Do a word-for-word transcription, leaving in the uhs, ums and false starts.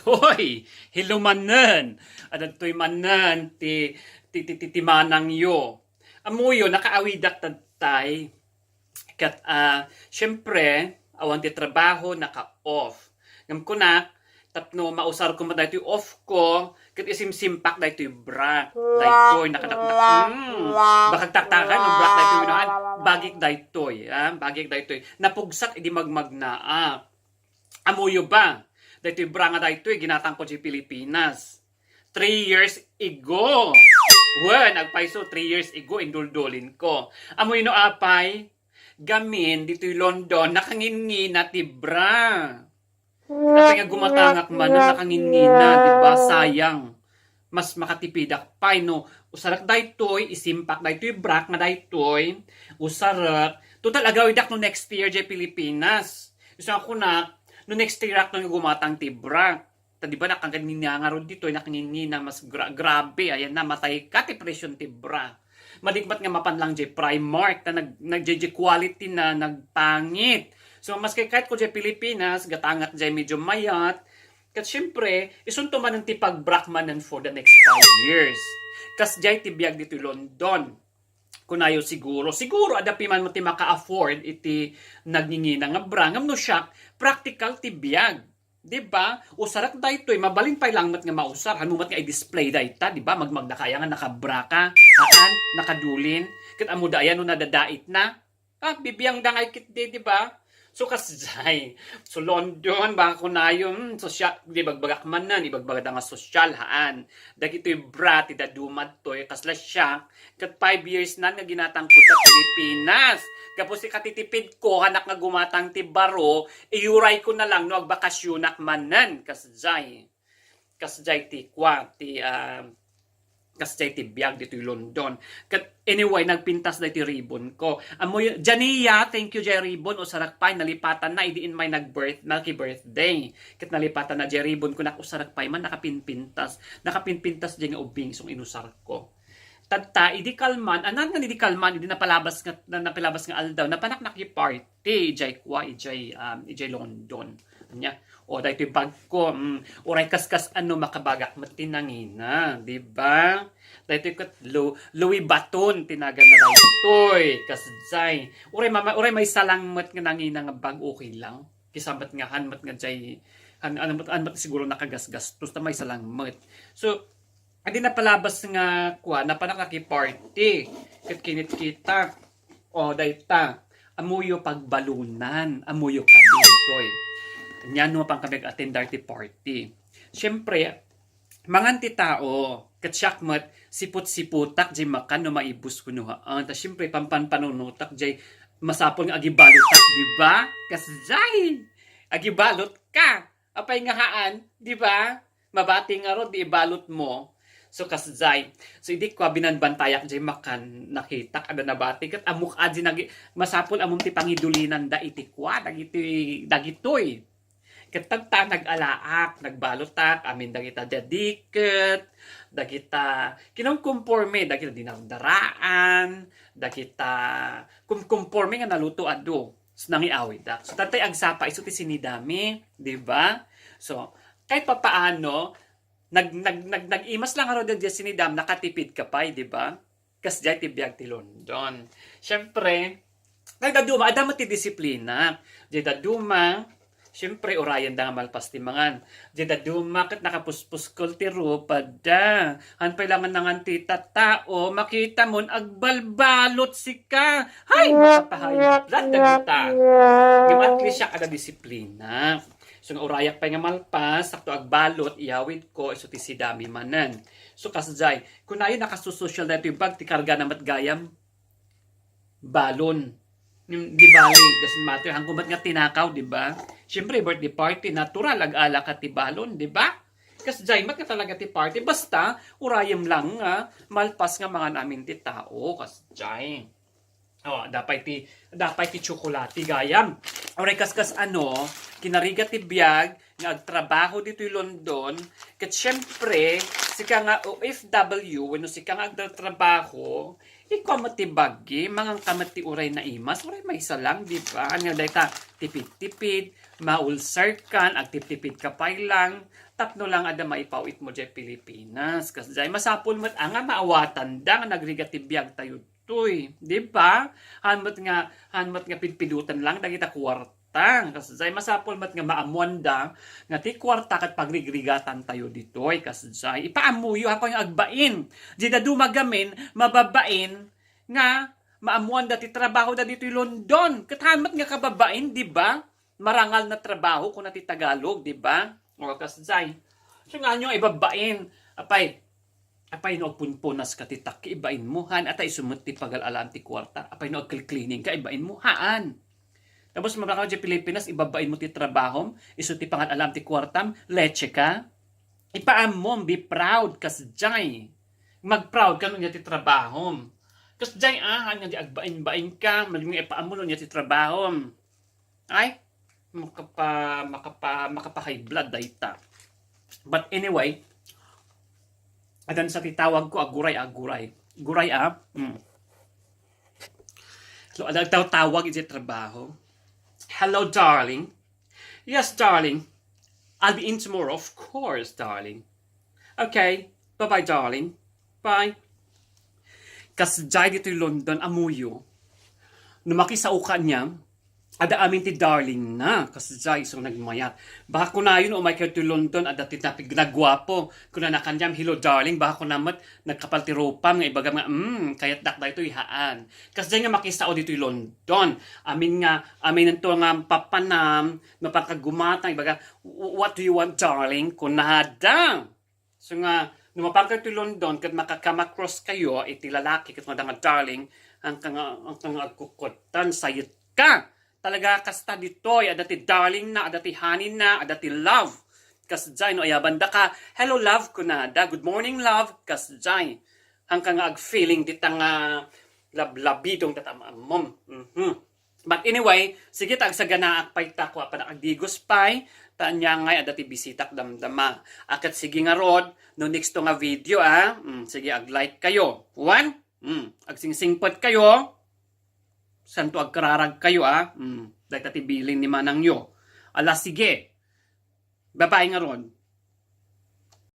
Hoy, hello manen. Adtoy manen ti, ti, ti, ti, ti manangyo. Ammoyo, nakaawidak tattay. Ket, ah, siyempre, awan ti trabaho, naka-off. Ngem kunak, tapno mausarko met daytoy off ko, ket isimsimpak daytoy bra. Daytoy, nakadak-, hmm, baka agtaktakan, no, bra daytoy, no, ah, bagik daytoy, ah, bagik daytoy. Napugsak idi magmagnaak. Ammoyo ba? Daytoy bra nga daytoy, ginatangko diay Pilipinas. Three years ago. Wen, agpayso, three years ago, induldulin ko. Ammoyo no apay? Gamin, ditoy London, nakangingina ti bra. Apay nga gumatangak man, nakangingina, di ba? Sayang. Mas makatipidak pay no usarek daytoy, isimpak daytoy brak nga daytoy, usarek. Total, agawidak no next year diay Pilipinas. Isu a kunak, no next year ak no gumatang ti brak. Ta di ba, nakangingina ngarud ditoy, nakangingina, mas gra-, grabe, ayan na, matay ka ti presyon ti bra. Madigmat nga mapan lang diay Primark, ta nag-, nag-, diay quality na nagpangit. So, maski kayat ko diay Pilipinas, gatangak diay medyo mayat, ket siyempre, isunto manen ti pagbrak manen for the next five years. Kasdiay ti biag ditoy London. Kunayo siguro, siguro adda pay man ti maka-afford iti nagngingina nga bra. Ngem no siak, practical ti biag. Di ba? Usarek daytoy, mabalin pay lang met nga mausar. Hanmo met nga i-display dayta, di ba? Magmagna ka aya nga nakabra ka, haan, nakadulin. Ket ammo da aya no nadadait na. Ah, bibiangda ngay ketdi, di ba? So, kasdiay. So, London, baka kunayo, hmm, sosyal, di bagbagak manen, ibagbagada nga sosyal, haan. Dagitoy bra ti dadduma ditoy, kasla siak, ket five years na nga ginatangko ta Pilipinas. Gapu ti katitipidko, hanak nga gumatang ti baro, iyurayko na lang no agbakasyonak manen, kasdiay. Kasdiay ti kua, ti, ah, kasdiay ti biag ditoy London. Ket anyway, nagpintas daytoy ribbon ko. Ammoyo, Jania, thank you diay ribbon, usarek pay, nalipatan na, idi immay nag-birth-, naki-birthday. Ket nalipatan na diay ribbon ko, nak-, usarek pay man, nakapinpintas. Nakapinpintas diay nga ubing, isu nga inusarko. Tatta, idi kalman, anan nga idi kalman, idi napalabas nga, na, napalabas nga aldaw, napanak naki-party, idiay kua, idiay, um, idiay London. Ania, o, daytoy bag ko, mm, uray kaskas ano, makabagak met ti nangina, di ba? Daytoy ket Lu-, Louis Vuitton ti naganna daytoy, kasdiay. Uray mama-, uray maysa lang met nga nangina nga bag, okay lang. Kisa met nga han met nga diay, han, ano met, han met siguro nakagasgastos, ta maysa lang met. So, adi napalabas nga kua, napanak naki-party. Ket kinitkita. O, dayta. Ammoyo pagbalunan. Ammoyo kadi ditoy. Ania no mapan kami ag-attend daytoy party. Siyempre, mangan ti tao. Ket siak met, siput-siputak diay makan no maibus kuno haan. Ta siyempre, pampanpanunotak diay masapul nga agibalutak, di ba? Kasdiay! Agibalot ka. Apay nga haan, di ba? Mabati ngarud, di ibalot mo. So, kasdiay. So, idi kua, binanbantayak diay makan, nakitak, adda nabati. Ket ammok a diay nagi-, masapul ammom ti pangidulinanda iti kua, dagiti, dagitoy. Ket tatta, nag-alaak, nagbalotak, amin dagita diay diket, dagita kinumkumporme, dagita dinardaraan, dagita kumkumporme nga naluto adu. So, nangiawidak. So, tattay agsapa, isu ti sinidami, di ba? So, kahit papaano, nag-, nag-, nag-, nag-imas lang ngarud diay sinidam, nakatipid ka pay, di ba? Kasdiay ti biag ti London. Siyempre, nagdaduma, adda met ti disiplina. Diay daduma, siyempre, urayenda nga malpas ti mangan. Diay daduma, ket nakapuspuskel ti rupada. Han pay la nga nangan ti tattao, makita mon agbalbalot sika. Hay, makapahay blood dagita. Ngem at least siak adda disiplina. So, nga urayak pay nga malpas, sakto agbalot, iyawidko, isu ti sidami manen. So, kasdiay, kunayo nakasusosyal daytoy bag, ti kargana met gayam, balon. Di bali, doesn't matter. Hanko met nga tinakaw, di ba? Siyempre, birthday party, natural, ag-ala ka ti balon, di ba? Kasdiay met nga talaga ti party. Basta, urayem lang nga, malpas nga mangan amin ti tao, kasdiay. O, adda pay ti, adda pay ti tsokolate gayam. Uray kaskas ano, kinarigat ti biag nga agtrabaho ditoy London, ket siyempre, sika nga O F W, wenno sika nga agtrabaho, ikaw met ti bagi, mangan ka met ti uray naimas, uray maysa lang, di ba? Ania dayta, tipid-tipid, maulserkan, agtiptipidka pay lang, tapno lang adda maipawitmo diay Pilipinas. Kasjay, masapul met a nga maawatanda nga nagrigat ti biagtayo ditoy, di ba? Haan met nga, haan met nga pidpidutan lang dagita kuarta. Kasjay, masapul met nga maammoanda nga ti kuarta ket pagrigrigatantayo ditoy. Kasjay, ipaammoyo, haanko nga agbain. Dida dumagamin, mababain nga maammoanda ti trabahoda ditoy London. Ket haan met nga kababain, di ba? Marangal na trabaho, kuna ti Tagalog, di ba? O, kasjay. So, nga nyo ibabain, apay, apay no agpunpunaska ti takki, ibainmo, haan, ata isu met ti pagal-alaam ti kuarta, apay no agcleaning ka, ibainmo, haan. Tapos, mabaka diay Pilipinas, ibabainmo ti trabahom, isu ti pangal-alaam ti kuartam, leche ka. Ipaammom, be proud, kasjay. Mag-proud ka no ania ti trabahom. Kasjay, ah, haan nga di agbain-bain ka, madi nga ipaammo no ania ti trabahom. Ay, makapa, makapa, makapa-high blood dayta. But anyway, adan sa ti tawag ko, aguray, aguray. Guray, ah. Mm. So, ada tawag iti trabaho. "Hello, darling." "Yes, darling. I'll be in tomorrow, of course, darling." "Okay. Bye-bye, darling. Bye." Kasjay ditoy London, ammoyo. No makisaoka niya, ada amin ti darling na. Kasjay, isu nagmayat. Baka kunayon, umay kayo to London, ada ti napig-, nagwapo. Kunana kaniam, "Hello, darling." Baka kuna met, nagkapal ti rupam nga ibagam nga, "Mm, kayatdak daytoy," haan. Kasjay nga makisao ditoy London. Amin nga, aminento nga papanam, mapangkagumatang, ibaga, "Wh-, what do you want, darling?" Kunada. So nga, no mapankayo ti London, ket maka-come across kayo iti lalaki, ket kunada nga, "Darling, haanka nga, haanka nga agkukkutan, sayetka." Talaga, kasta ditoy, ada ti darling na, ada ti honey na, ada ti love. Kasjay, no ayabandaka, "Hello, love," kunada. "Good morning, love." Kasjay. Haanka nga ag-feeling dita nga lablabidong data ammom. Mhm. But anyway, sige ta agsaganaak pay ta, kua pa agdigos pay, ta ania ngay adda ti bisitak damdama. A ket sige ngarud, no next to nga video, ah. Mm, sige, ag-like kayo. One, mm, agsingsingpet kayo. Santo agkararag kayo, ah. Mm, dayta ti bilin ni manangyo. Ala, sige. Bye-bye ngarud.